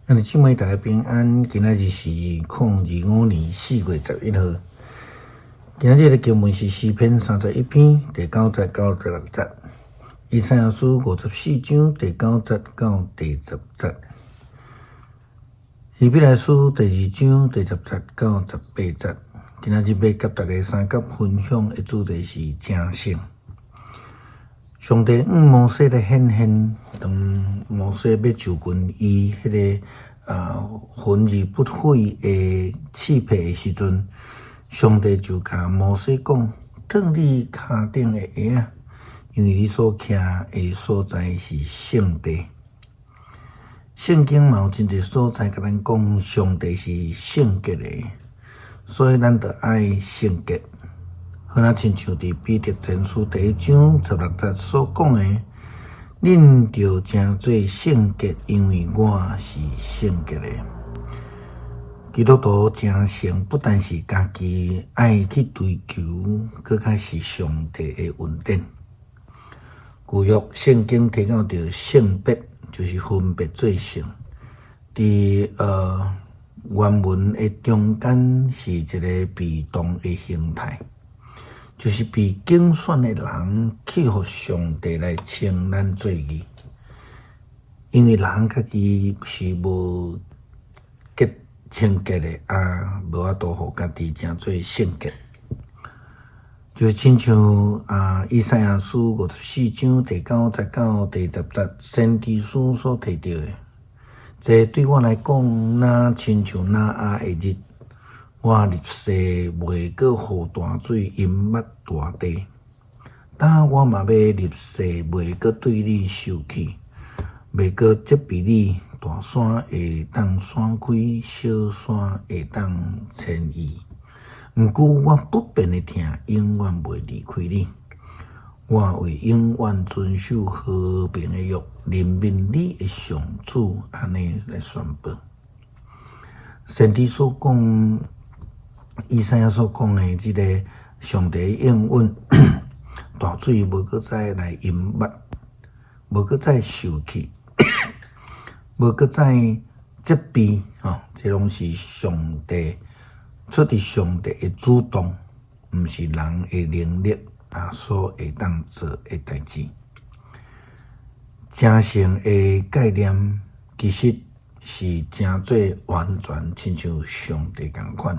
兄弟姊妹大家平安，今仔日是2025年4月11號。今仔日的經文是詩篇31篇第9節到第16節，以賽亞書54章第9節到第10節，希伯來書第2章第10節到18節。今仔日欲佮大家相佮分享的主題是成聖。上帝向摩西來顯現，當摩西欲就近伊彼个魂而不毀的翅皮的時陣，上帝就共摩西講：脫你跤頂的鞋仔，因為你所徛的所在是聖地。聖經嘛有真濟所在共咱講，上帝是聖潔的，所以咱著愛聖潔。好若親像佇彼得前書第1章16節所講的，恁著成做聖潔，因為我是聖潔的。基督徒成聖不但是家己愛去追求，閣較是上帝的恩典。舊約聖經提到著聖別，就是分別做聖。佇原文的中間是一個被動的形態。就是被揀選的人去予上帝來稱咱做義，因為人家己是無潔清潔的，啊，無法度予家己成做聖潔。就親像啊，以賽亞書54章第9節到第10節先知書所提著的，這對我來講，若親像挪亞的日。我立誓袂閣予大水淹沒大地，但我嘛欲立誓袂閣對你受氣，袂閣責備你。大山會當散開，小山會當遷移。毋過我不變的疼永遠袂離開你。我會永遠遵守和平的約，憐憫你的上主按呢來宣布。先知所講，以賽亞所講的這个上帝應允，大水無閣再來淹沒，無閣再受氣，無閣再責備，吼，這攏是上帝出佇上帝的主動，毋是人的能力啊所會當做的代誌。成聖的概念其實是成做完全，親像上帝仝款。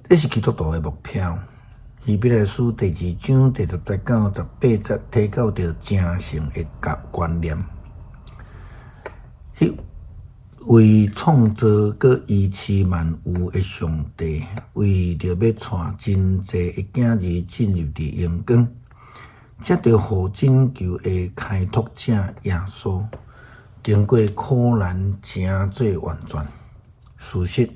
這是基督徒的目標。希伯來書第2章第10節到18節提到著成聖的觀念。彼位創造閣維持萬有的上帝，為著欲帶真濟的囝兒進入佇榮光，才著予拯救的開拓者耶穌，經過苦難成做完全。事實，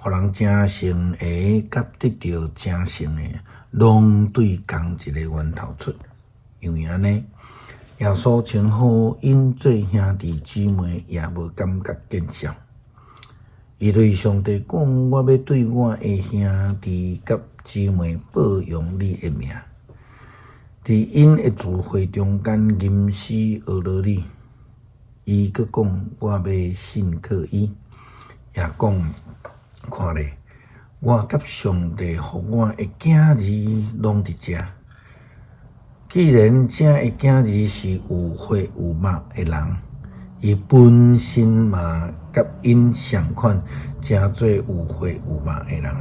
予人成聖的佮得著成聖的，攏對仝一个源頭出。因為按呢，耶穌稱呼𪜶做兄弟姊妹，也無感覺見笑。伊對上帝講：我欲對我的兄弟佮姊妹報揚你的名，佇𪜶的聚會中間吟詩呵咾你。伊閣講：我欲信靠伊，也講：看咧，我佮上帝予我的囝兒攏佇遮。既然這的囝兒是有血有肉的人，伊本身嘛佮𪜶相款，成做有血有肉的人，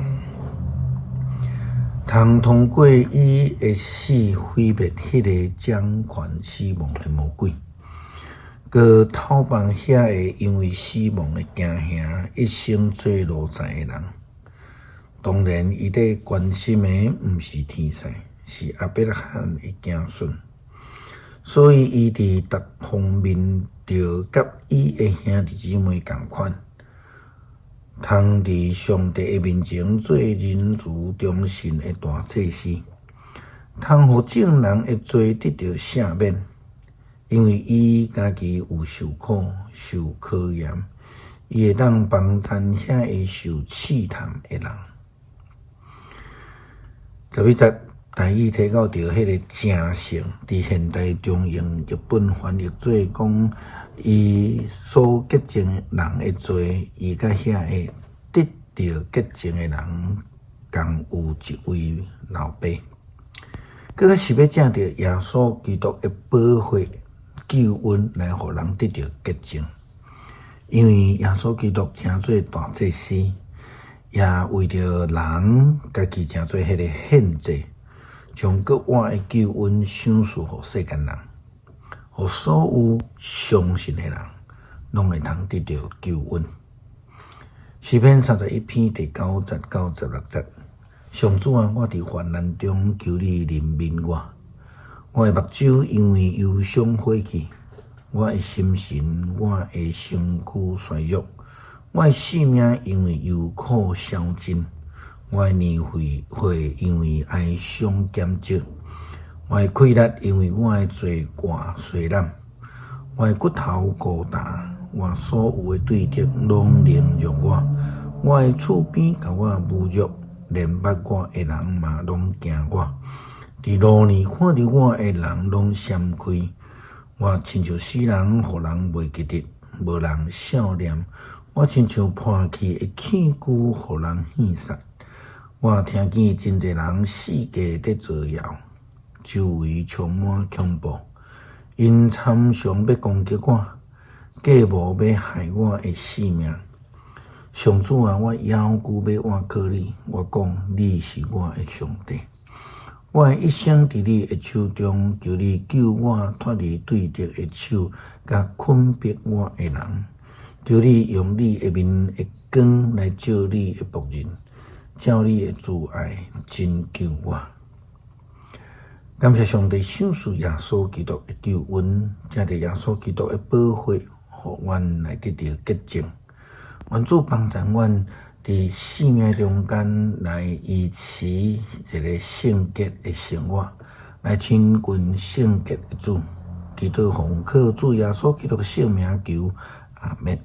通通過伊的死毀滅彼个掌權死亡的魔鬼，閣討放遐个因為死亡的驚嚇，一生做奴才的人。當然，伊咧關心的毋是天使，是亞伯拉罕的子孫，所以伊佇逐方面著佮伊的兄弟姊妹仝款，通佇上帝的面前做仁慈忠信的大祭司，通予眾人的罪得著赦免，因為伊家己有受苦、受考驗，伊會當幫贊遐个受試探的人。11節台語提到著彼个成聖，佇現代中英譯本翻譯做講，伊所潔淨人的罪，伊佮遐个得著潔淨的人，仝有一位老爸。閣較是欲藉著耶穌基督的寶血救恩來予人得著潔淨。因為耶穌基督成做大祭司，也為著人家己成做彼個獻祭，將閣活的救恩賞賜予世間人，予所有相信的人攏會通得著救恩。詩篇31篇第9節到16節，上主啊，我佇患難中求你憐憫我，我的目睭因為憂傷火去，我的心神、我的身軀衰弱，我的性命因為憂苦消盡，我的年歲因為哀傷減少，我的氣力因為我的罪過衰減，我的骨頭孤單，我所有的對敵攏凌辱我，我的厝邊共我侮辱，連捌我的人嘛攏驚我，佇路呢看著我的人攏閃開，我親像死人，予人袂記得，無人數念。我親像破去的器具，予人戲殺。我聽見真濟人四界佇造謠，周圍充滿恐怖，𪜶參詳欲攻擊我，計謀欲害我的性命。上主啊，我猶舊欲倚靠你，我講你是我的上帝。我的一生佇你的手中，求你救我脫離對敵的手，佮困迫我的人。求你用你的面的光來照你的僕人，照你的慈愛拯救我。感謝上帝賞賜耶穌基督的救恩，藉著耶穌基督的寶血，予阮來得著潔淨。願主幫助阮佇生命中間來維持一个聖潔的生活，來親近聖潔的主。祈禱奉靠主耶穌基督的聖名求，阿們。